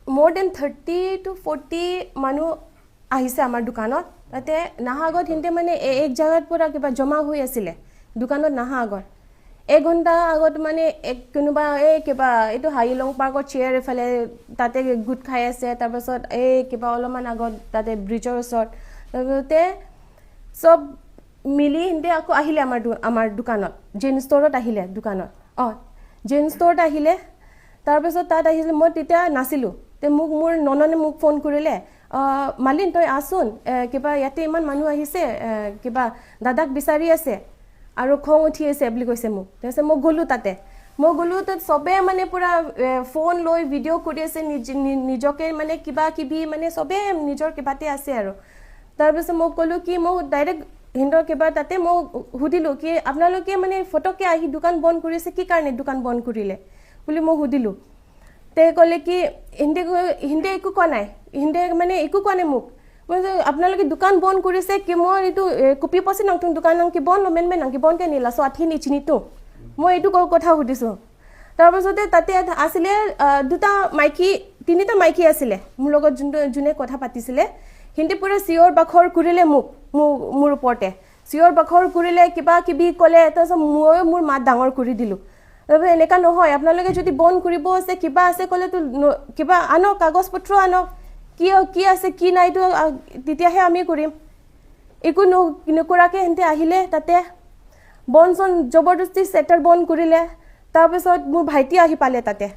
More than 30 to 40 মানুহ আহিছে আমাৰ দোকানত। তাতে নাহা আগত সিহঁতে মানে এক জেগাত পূৰা কিবা জমা হৈ আছিলে। দোকানত নাহা আগত এঘণ্টা আগত মানে এক কোনোবা এই কিবা এইটো হাইলং পাৰ্কত চেয়াৰ এইফালে তাতে গোট খাই আছে। তাৰপাছত এই কিবা অলপমান আগত তাতে ব্ৰিজৰ ওচৰত। তাৰপিছতে চব মিলি সিহঁতে আকৌ আহিলে আমাৰ দোকানত, জেন ষ্ট'ৰত আহিলে দোকানত। অঁ, জেন ষ্ট'ৰত আহিলে। তাৰপিছত তাত আহিলে, মই তেতিয়া নাছিলোঁ। তে মোক মোৰ নননে মোক ফোন কৰিলে, "মালিন, তই আহচোন, কিবা ইয়াতে ইমান মানুহ আহিছে, কিবা দাদাক বিচাৰি আছে আৰু খং উঠি আছে" বুলি কৈছে মোক। তাৰপিছত মই গ'লোঁ তাতে। মই গ'লোঁ তাত, চবে মানে পূৰা ফোন লৈ ভিডিঅ' কৰি আছে, নিজকে মানে কিবা কিবি মানে চবে নিজৰ কিবাতে আছে। আৰু তাৰপিছত মই ক'লোঁ কি মই ডাইৰেক্ট সিহঁতৰ কিবা তাতে মই সুধিলোঁ কি আপোনালোকে মানে ফটককৈ আহি দোকান বন্ধ কৰিছে, কি কাৰণে দোকান বন্ধ কৰিলে বুলি মই সুধিলোঁ। তে ক'লে কি সিহঁতে একো কোৱা নাই, সিহঁতে মানে একো কোৱা নাই মোক। মই কৈছোঁ, আপোনালোকে দোকান বন্ধ কৰিছে কি মই এইটো কপি পচি নাংতুং দোকান কি বন্ধ মেন মেন নাংকি বন্ধ কে নিলা চ আঠি নিচিনিতো মই এইটো কথা সুধিছোঁ। তাৰপাছতে তাতে আছিলে দুটা মাইকী, তিনিটা মাইকী আছিলে মোৰ লগত, যোনটো যোনে কথা পাতিছিলে। সিহঁতে পূৰা চিঞৰ বাখৰ কৰিলে মোক, মোৰ ওপৰতে চিঞৰ বাখৰ কৰিলে, কিবা কিবি ক'লে। তাৰপিছত ময়ো মোৰ মাত ডাঙৰ কৰি দিলোঁ। তাৰপিছত এনেকুৱা নহয়, আপোনালোকে যদি বন্ধ কৰিব আছে, কিবা আছে ক'লেতো কিবা আনক, কাগজ পত্ৰ আনক, কি কি আছে কি নাই এইটো তেতিয়াহে আমি কৰিম। একো নকৰাকৈ সিহঁতে আহিলে তাতে, বন্ধ চন জবৰদস্তি শ্বেটাৰ বন্ধ কৰিলে। তাৰপিছত মোৰ ভাইটি আহি পালে তাতে।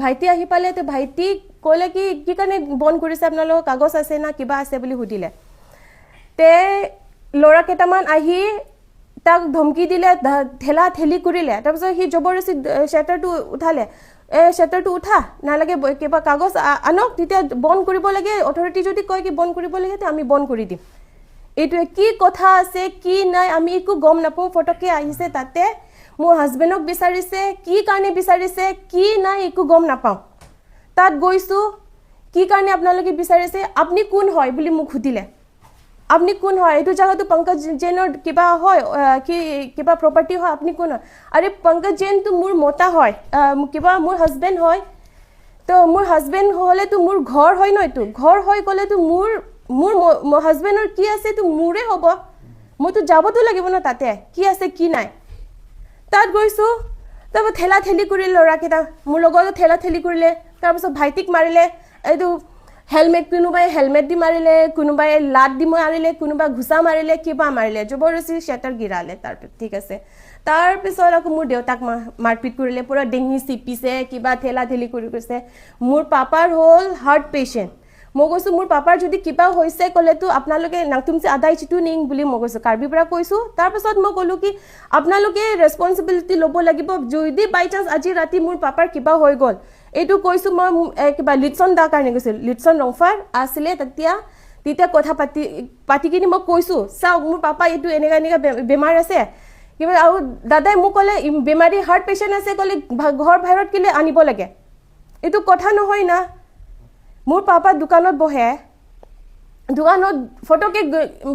ভাইটি আহি পালে, তো ভাইটিক ক'লে কি কি কাৰণে বন্ধ কৰিছে আপোনালোকৰ, কাগজ আছে না কিবা আছে বুলি সুধিলে। তে ল'ৰা কেইটামান আহি তাক ধমকি দিলে, ঠেলা ঠেলি কৰিলে। তাৰপিছত সি জবৰদস্তি শ্বেটাৰটো উঠালে। এই শ্বেটাৰটো উঠা নালাগে, কিবা কাগজ আনক, তেতিয়া বন্ধ কৰিব লাগে। অথৰিটি যদি কয় কি বন্ধ কৰিব লাগে, তেতিয়া আমি বন্ধ কৰি দিম। এইটোৱে কি কথা আছে কি নাই আমি একো গম নাপাওঁ। ফটককৈ আহিছে তাতে, মোৰ হাজবেণ্ডক বিচাৰিছে, কি কাৰণে বিচাৰিছে কি নাই একো গম নাপাওঁ। তাত গৈছোঁ, কি কাৰণে আপোনালোকে বিচাৰিছে, আপুনি কোন হয় বুলি মোক সুধিলে। আপুনি কোন হয়, এইটো জেগাটো পংকজ জৈনৰ কিবা হয়, কি কিবা প্ৰপাৰ্টি হয়, আপুনি কোন হয়? আৰে, পংকজ জৈনটো মোৰ মতা হয়, কিবা মোৰ হাজবেণ্ড হয়। তো মোৰ হাজবেণ্ড হ'লেতো মোৰ ঘৰ হয় ন? এইটো ঘৰ হয় ক'লেতো মোৰ হাজবেণ্ডৰ কি আছে এইটো মোৰে হ'ব। মইতো যাবতো লাগিব ন তাতে, কি আছে কি নাই। তাত গৈছোঁ, তাৰপৰা ঠেলা ঠেলি কৰিলে ল'ৰাকেইটা, মোৰ লগতো ঠেলা ঠেলি কৰিলে। তাৰপিছত ভাইটিক মাৰিলে। এইটো হেলমেট, কোনোবাই হেলমেট দি মাৰিলে, কোনোবাই লাত দি মাৰিলে, কোনোবাই ঘোচা মাৰিলে, কিবা মাৰিলে, জবৰদস্তি শ্বেটাৰ গিৰালে। তাৰপিছত ঠিক আছে, তাৰপিছত আকৌ মোৰ দেউতাক মাৰপিট কৰিলে, পূৰা ডিঙি চিপিছে, কিবা ঠেলা ঠেলি কৰি গৈছে। মোৰ পাপাৰ হ'ল হাৰ্ট পেচেণ্ট। মই কৈছোঁ, মোৰ পাপাৰ যদি কিবা হৈছে ক'লেতো আপোনালোকে নাংতুমচে আদাই চিটু নিং বুলি মই কৈছোঁ, কাৰ্বিৰ পৰা কৈছোঁ। তাৰপাছত মই ক'লোঁ কি আপোনালোকে ৰেচপনচিবিলিটি ল'ব লাগিব যদি বাই চান্স আজি ৰাতি মোৰ পাপাৰ কিবা হৈ গ'ল। এইটো কৈছোঁ মই কিবা লিটছন দাৰ কাৰণে কৈছিলোঁ, লিটছন ৰংফাৰ আছিলে তেতিয়া। তেতিয়া কথা পাতি পাতি কিনি মই কৈছোঁ, চাওক, মোৰ পাপা এইটো এনেকুৱা এনেকুৱা বেমাৰ আছে কিবা। আৰু দাদাই মোক ক'লে, বেমাৰী হাৰ্ট পেচেণ্ট আছে ক'লে ঘৰ বাহিৰত কেলে আনিব লাগে? এইটো কথা নহয় না। মোৰ পাপা দোকানত বহে, দোকানত ফটকে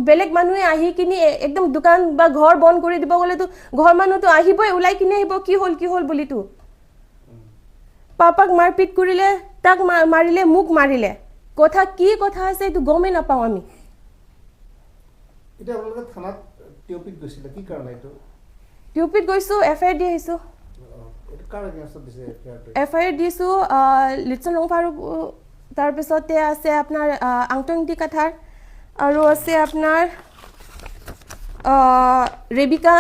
বেলেগ মানুহে আহি কিনি একদম দোকান বা ঘৰ বন্ধ কৰি দিব গ'লেতো ঘৰ মানুহতো আহিবই, ওলাই কিনি আহিব, কি হ'ল কি হ'ল বুলিতো। পাপাক মাৰপিট কৰিলে, তাক মাৰিলে, মোক মাৰিলে। কথা কি কথা আছে এইটো গমেই নাপাওঁ আমি। এতিয়া আপোনালোকে থানাত টিঅপিত গৈছিলে কি কাৰণে এইটো? টিউপিত গৈছোঁ, এফ I R দি আহিছোঁ। এইটো কাৰ এগেইনষ্টত দিছে এফআইআৰটো? এফ I R দিছোঁ লিটছন ৰংফাৰ, তাৰপিছতে আছে আপোনাৰ আংটংটি কাথাৰ আৰু আছে আপোনাৰ ৰেবিকা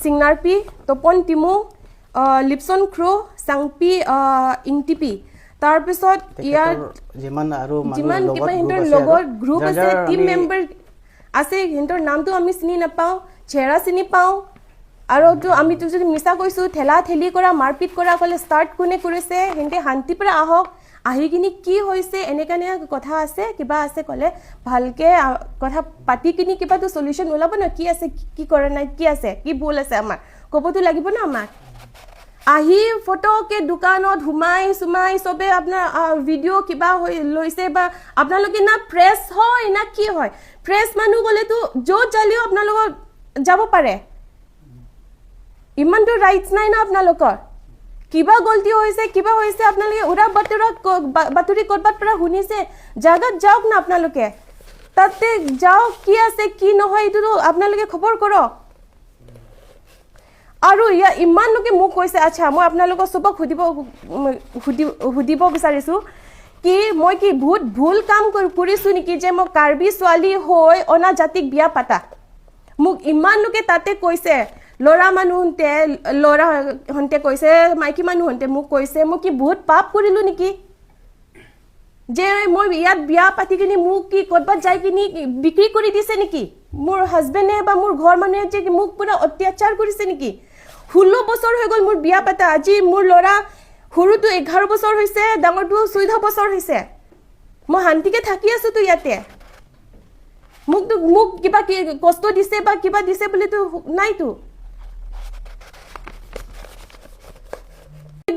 চিংনাৰপি, তপন টিমু, লিপছন ক্ৰ', চাংপি ইংটিপি। তাৰপিছত ইয়াৰ তেখেতৰ যিমান আৰু মানুহ যিমান লগত কিবা গ্ৰুপ সিহঁতৰ আছে আৰু, লগত গ্ৰুপ যাৰ আছে, যাৰ টিম মেম্বাৰ আছে, সিহঁতৰ নামটো আমি চিনি নাপাওঁ, চেহেৰা চিনি পাওঁ। আৰু তো আমিতো যদি মিছা কৈছোঁ, ঠেলা ঠেলি কৰা মাৰপিট কৰা ক'লে ষ্টাৰ্ট কোনে কৰিছে? সিহঁতে শান্তিৰ পৰা আহক, আহি কিনি কি হৈছে, এনেকা এনেকা কথা আছে কিবা আছে ক'লে ভালকে কথা পাতি কিনি কিবাটো চলিউশ্যন ওলাব ন। কি আছে, কি কৰা নাই, কি আছে, কি ভুল আছে আমাৰ ক'বতো লাগিব ন আমাক। আহি ফটকে দোকানত সোমাই চুমাই চবে আপোনাৰ ভিডিঅ' কিবা হৈ লৈছে বা আপোনালোকে না প্ৰেছ হয় না কি হয়? প্ৰেছ মানুহ গ'লেতো য'ত যালেও আপোনালোকৰ যাব পাৰে, ইমানটো ৰাইটছ নাই না আপোনালোকৰ। কিবা গলতি হৈছে, কিবা হৈছে, আপোনালোকে উৰা বাতৰা বাতৰি ক'ৰবাত পৰা শুনিছে, জাগাত যাওক না আপোনালোকে, তাতে যাওক, কি আছে কি নহয় এইটোতো আপোনালোকে খবৰ কৰক। আৰু ইয়াৰ ইমান লোকে মোক কৈছে। আচ্ছা, মই আপোনালোকক চবক সুধিব বিচাৰিছোঁ কি মই কি বহুত ভুল কাম কৰিছোঁ নেকি যে মই কাৰ্বি ছোৱালী হৈ অনা জাতিক বিয়া পাতা? মোক ইমান লোকে তাতে কৈছে, ল'ৰা মানুহতে, ল'ৰাহঁতে কৈছে, মাইকী মানুহহঁতে মোক কৈছে, মই কি বহুত পাপ কৰিলোঁ নেকি যে মই ইয়াত বিয়া পাতি কিনি মোক কি ক'ৰবাত যাই কিনি বিক্ৰী কৰি দিছে নেকি মোৰ হাজবেণ্ডে বা মোৰ ঘৰ মানুহে, যে মোক পুৰা অত্যাচাৰ কৰিছে নেকি? 16 বছৰ হৈ গ'ল মোৰ বিয়া পাতা। আজি মোৰ ল'ৰা সৰুটো 11 বছৰ হৈছে, ডাঙৰটো 14 বছৰ হৈছে। মই শান্তিকে থাকি আছোতো ইয়াতে। মোকতো মোক কিবা কি কষ্ট দিছে বা কিবা দিছে বুলিতো নাইতো।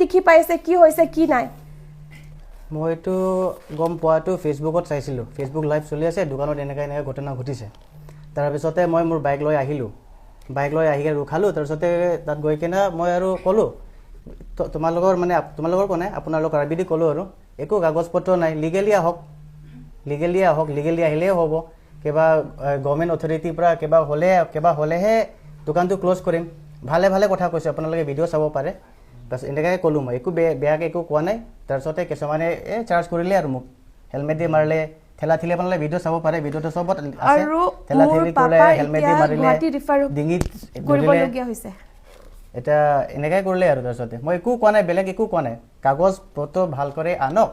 দেখি পাইছে কি হৈছে কি নাই। মইতো গম পোৱাটো ফেচবুকত চাইছিলোঁ, ফেচবুক লাইভ চলি আছে, দোকানত এনেকুৱা এনেকুৱা ঘটনা ঘটিছে। তাৰপিছতে মই মোৰ বাইক লৈ আহিলোঁ, বাইক লৈ আহি কিনে ৰখালোঁ। তাৰপিছতে তাত গৈ কিনে মই আৰু ক'লোঁ, তোমালোকৰ মানে তোমালোকৰ কোৱা নাই, আপোনালোকৰ আৰ বি দি ক'লোঁ আৰু একো কাগজ পত্ৰ নাই, লিগেলি আহক, লিগেলি আহক, লিগেলি আহিলেই হ'ব। কিবা গভৰ্ণমেণ্ট অথৰিটিৰ পৰা কিবা হ'লে, কিবা হ'লেহে দোকানটো ক্ল'জ কৰিম। ভালে ভালে কথা কৈছোঁ, আপোনালোকে ভিডিঅ' চাব পাৰে। তাৰপিছত এনেকৈ ক'লোঁ, মই একো বেয়াকৈ একো কোৱা নাই। তাৰপিছতে কিছুমানে এই চাৰ্জ কৰিলে আৰু মোক হেলমেট দি মাৰিলে, ঠেলা ঠেলি, আপোনালোকে ভিডিঅ' চাব পাৰে, ভিডিঅ'টো চবত আছে। আৰু ঠেলা মোৰ ঠেলি কৰিলে, পাপা হেলমেট দি এতিয়া মাৰিলে, গুৱাহাটী ৰিফাৰ ডিঙিত ধৰিলে, কৰিবলগীয়া হৈছে। এতিয়া এনেকৈ কৰিলে আৰু তাৰপিছতে মই একো কোৱা নাই, বেলেগ একো কোৱা নাই, কাগজ পত্ৰ ভাল কৰি আনক।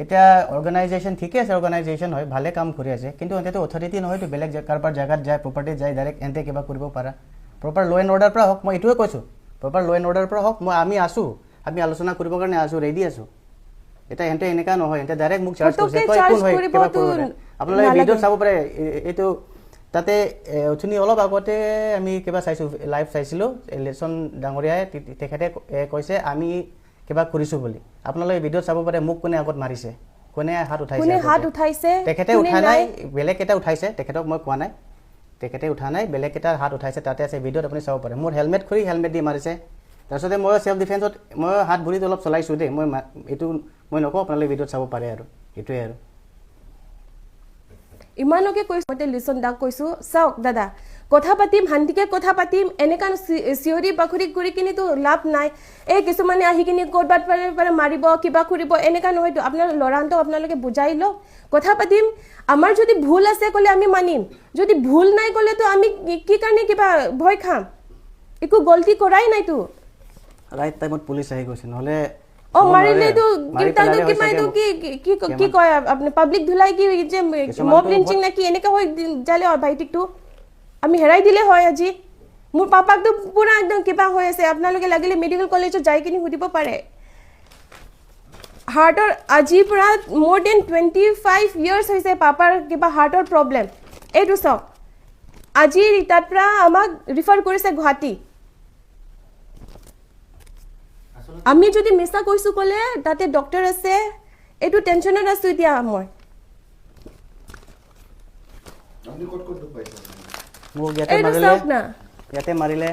এতিয়া অৰ্গেনাইজেশ্যন ঠিকে আছে, অৰ্গেনাইজেশ্যন হয়, ভালে কাম কৰি আছে, কিন্তু এহঁতেতো অথৰিটি নহয়তো, বেলেগ কাৰোবাৰ জেগাত যায়, প্ৰপাৰ্টিত যায়, ডাইৰেক্ট এহঁতে কিবা কৰিব পাৰা। প্ৰপাৰ ল' এণ্ড অৰ্ডাৰ পৰা হওক, মই এইটোৱে কৈছোঁ, প্ৰপাৰ ল' এণ্ড অৰ্ডাৰ পৰা হওক, আমি আছোঁ, আমি আলোচনা কৰিবৰ কাৰণে আছোঁ, ৰেডি আছোঁ। এতিয়া এহঁতে এনেকুৱা নহয়, এহঁতে ডাইৰেক্ট মোক চাৰ্জ কৰিছে, ফটককে তই charge কোন হয়, কিবা কৰিবতো কৰিব পাৰে। আপোনালোকে নালাগে। ভিডিঅ'ত চাব পাৰে, এইটো তাতে, অথনি অলপ আগতে আমি কিবা চাইছোঁ, লাইভ চাইছিলোঁ, লেচন ডাঙৰীয়াই তেখেতে কৈছে আমি কিবা কৰিছোঁ বুলি। আপোনালোকে ভিডিঅ'ত চাব পাৰে মোক কোনে আগত মাৰিছে, কোনে হাত উঠাইছে, কোনে হাত আগতে। উঠাইছে, তেখেতে কোনে উঠা নাই, বেলেগ এটা উঠাইছে, তেখেতক মই কোৱা নাই, তেখেতে উঠা নাই, বেলেগ এটা হাত উঠাইছে, তাতে আছে ভিডিঅ'ত, আপুনি চাব পাৰে। মোৰ হেলমেট খুলি হেলমেট দি মাৰিছে। তাৰপিছতে মই চেল্ফ ডিফেন্সত মই হাত ভৰিত অলপ চলাইছোঁ দেই, মই এইটো মই নকওঁ, আপোনালোকে ভিডিঅ'ত চাব পাৰে আৰু সেইটোৱে আৰু। ইমানকে কৈছোঁ, মই লিচন দাক কৈছোঁ, চাওক দাদা, কথা পাতিম, শান্তিকে কথা পাতিম, এনেকুৱা চিঞৰি বাখৰি কৰি কিনিতো লাভ নাই। এই কিছুমানে আহি কিনি ক'ৰবাত পাৰে পাৰে মাৰিব, কিবা কৰিব, এনেকুৱা নহয়তো। আপোনাৰ ল'ৰাহঁতক আপোনালোকে বুজাই লওক, কথা পাতিম। আমাৰ যদি ভুল আছে ক'লে আমি মানিম, যদি ভুল নাই ক'লেতো আমি কি কাৰণে কিবা ভয় খাম? একো গলতি কৰাই নাইতো। ৰাইট টাইমত পুলিচ আহি গৈছে, নহ'লে অ মোৰ মাৰিলেতো মাৰি কিন্তু পেলালে কিবা হয় এইটো চাগে কি কি কি কিমান- কয় আপুনি, পাব্লিক ধুলাই কি যে কিছুমানতো মব লিঞ্চিং বহুত- নে কি এনেকা হৈ যালে হয়, ভাইটিকটো আমি হেৰাই দিলে হয়। আজি মোৰ পাপাকটো পুৰা একদম কিবা হৈ আছে, আপোনালোকে লাগিলে মেডিকেল কলেজত যাই কিনি সুধিব পাৰে। হাৰ্টৰ আজিৰ পৰা মোৰ then 25 years হৈছে পাপাৰ কিবা হাৰ্টৰ প্ৰব্লেম। এইটো চাওক, আজি তাত পৰা আমাক ৰিফাৰ কৰিছে গুৱাহাটী। আমি যদি মিছা কৈছোঁ ক'লে তাতে ডক্টৰ আছে, এইটো টেনশ্যনত আছোঁ এতিয়া মই। আপুনি ক'ত ক'ত দুখ পাইছে? মোক ইয়াতে এইটো মাৰিলে, চাওক না, ইয়াতে মাৰিলে,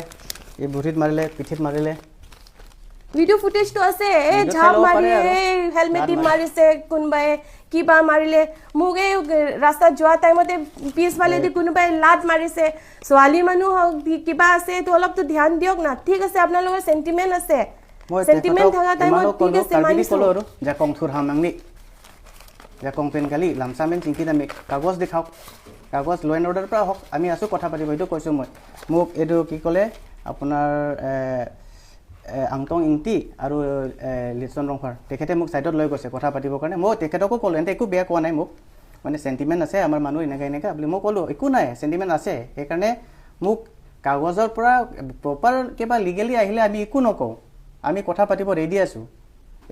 এই ভৰিত মাৰিলে, পিঠিত মাৰিলে। ভিডিঅ' ফুটেজটো আছে। এই ভিডিঅ'ত চাই ঝাপ ল'ব মাৰি পাৰে আৰু। এই হেলমেট দি ঝাপ মাৰি। মাৰিছে কোনোবাই, কিবা মাৰিলে মোক। এই ৰাস্তাত যোৱা টাইমতে পিছফালেদি কোনোবাই লাত মাৰিছে। ছোৱালী মানুহ হওক কিবা আছে, এইটো অলপতো ধ্যান দিয়ক না। ঠিক আছে, আপোনালোকৰ চেণ্টিমেণ্ট আছে, মই চেণ্টিমেণ্ট তেখেতক থকা টাইমত ইমানো ঠিক ক'লো, আছে, কাৰ্বিদি মানিছোঁ। ক'লো আৰু জাকং থুৰ হামাংনি জাকং পেন গালি লামচামেন চিংকি দামি কাগজ দেখাওক, কাগজ ল' এণ্ড অৰ্ডাৰ পৰা হওক, আমি আছোঁ কথা পাতিব, সেইটো কৈছোঁ মই। মোক এইটো কি ক'লে আপোনাৰ, আংটং ইংটি আৰু লিচন ৰংফাৰ, তেখেতে মোক ছাইডত লৈ গৈছে কথা পাতিবৰ কাৰণে। মই তেখেতকো ক'লোঁ, এন্তে একো বেয়া কোৱা নাই মোক, মানে চেণ্টিমেণ্ট আছে আমাৰ মানুহ এনেকুৱা এনেকুৱা বুলি মই ক'লোঁ, একো নাই, চেণ্টিমেণ্ট আছে, সেইকাৰণে মোক কাগজৰ পৰা প্ৰপাৰ কিবা লিগেলি আহিলে আমি একো নকওঁ, আমি কথা পাতিব ৰেডি আছোঁ।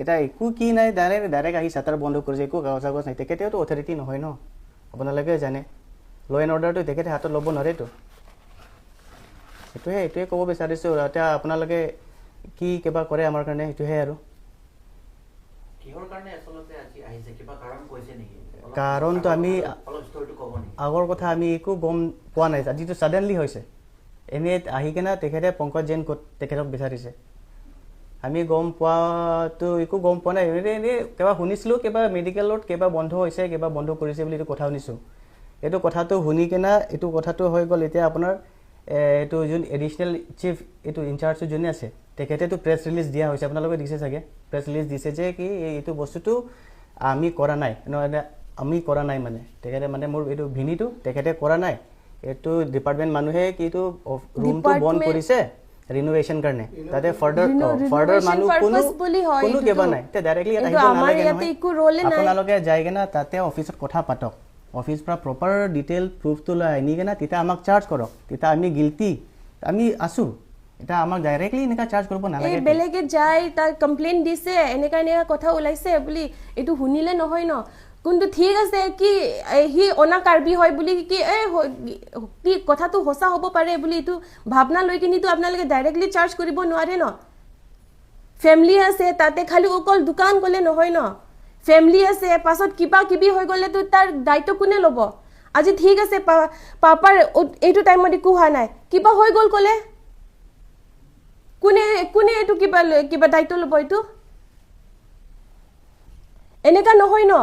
এতিয়া একো কি নাই, ডাইৰেক্ট আহি চাটাৰ বন্ধ কৰিছে, একো কাগজ চাগজ নাই। তেখেতেওতো অথৰিটি নহয় ন, আপোনালোকে জানে, ল' এণ্ড অৰ্ডাৰটো তেখেতে হাতত ল'ব নোৱাৰেতো। এইটোৱে ক'ব বিচাৰিছোঁ। এতিয়া আপোনালোকে কি কিবা কৰে আমাৰ কাৰণে সেইটোহে আৰু। কিহৰ কাৰণে আচলতে আজি আহিছে, কিবা কাৰণ কৈছে নেকি? অলপ কাৰণটো আমি অলপ ষ্টৰিটো ক'ব নেকি? আগৰ কথা আমি একো গম পোৱা নাই, আজিতো ছাডেনলি হৈছে। এনেই আহি কিনে তেখেতে পংকজ জৈন ক'ত তেখেতক বিচাৰিছে। আমি গম পোৱাটো একো গম পোৱা নাই। এনেই এনেই কিবা শুনিছিলোঁ, কিবা মেডিকেলত কিবা বন্ধ হৈছে, কিবা বন্ধ কৰিছে বুলি এইটো কথা শুনিছোঁ। এইটো কথাটো শুনি কিনে এইটো কথাটো হৈ গ'ল। এতিয়া আপোনাৰ এইটো যোন এডিশ্যনেল চিফ এইটো ইনচাৰ্জ যোনে আছে, তেখেতেতো প্ৰেছ ৰিলিজ দিয়া হৈছে, আপোনালোকে দিছে চাগে, প্ৰেছ ৰিলিজ দিছে যে কি এইটো বস্তুটো আমি কৰা নাই, নহয় আমি কৰা নাই, মানে তেখেতে মানে মোৰ এইটো ভিনিটো তেখেতে কৰা নাই, এইটো ডিপাৰ্টমেণ্ট মানুহে কি এইটো ৰুমটো বন্ধ কৰিছে ৰিনোভেশ্যন কাৰণে, তাতে ফাৰ্ডাৰ ফাৰ্ডাৰ মানুহ কোনো কোনো কিবা নাই। এতিয়া ডাইৰেক্টলি ইয়াত আহিব নালাগে নহয়, আপোনালোকে যাই কিনে তাতে অফিচত কথা পাতক, অফিচ পৰা প্ৰপাৰ ডিটেইল প্ৰুফটো লৈ আনি কিনে তেতিয়া আমাক চাৰ্জ কৰক, তেতিয়া আমি গিল্টি আমি আছোঁ। এতিয়া আমাক ডাইৰেক্টলি এনেকুৱা চাৰ্জ কৰিব নালাগে। বেলেগে যায় তাৰ কমপ্লেইন দিছে, এনেকা এনেকা কথা ওলাইছে বুলি এইটো শুনিলে নহয় ন। কোনটো ঠিক আছে কি সি অনা কাৰ্বি হয় বুলি কি এই কি কথাটো সঁচা হ'ব পাৰে বুলি এইটো ভাৱনা লৈ কিনিতো আপোনালোকে ডাইৰেক্টলি চাৰ্জ কৰিব নোৱাৰে ন। ফেমিলি আছে তাতে, খালি অকল দোকান ক'লে নহয় ন, ফেমিলি আছে, পাছত কিবা কিবি হৈ গ'লেতো তাৰ দায়িত্ব কোনে ল'ব? আজি ঠিক আছে পাপাৰ এইটো টাইমত একো হোৱা নাই, কিবা হৈ গ'ল ক'লে কোনে কোনে এইটো কিবা কিবা দায়িত্ব ল'ব? এইটো এনেকা নহয় ন।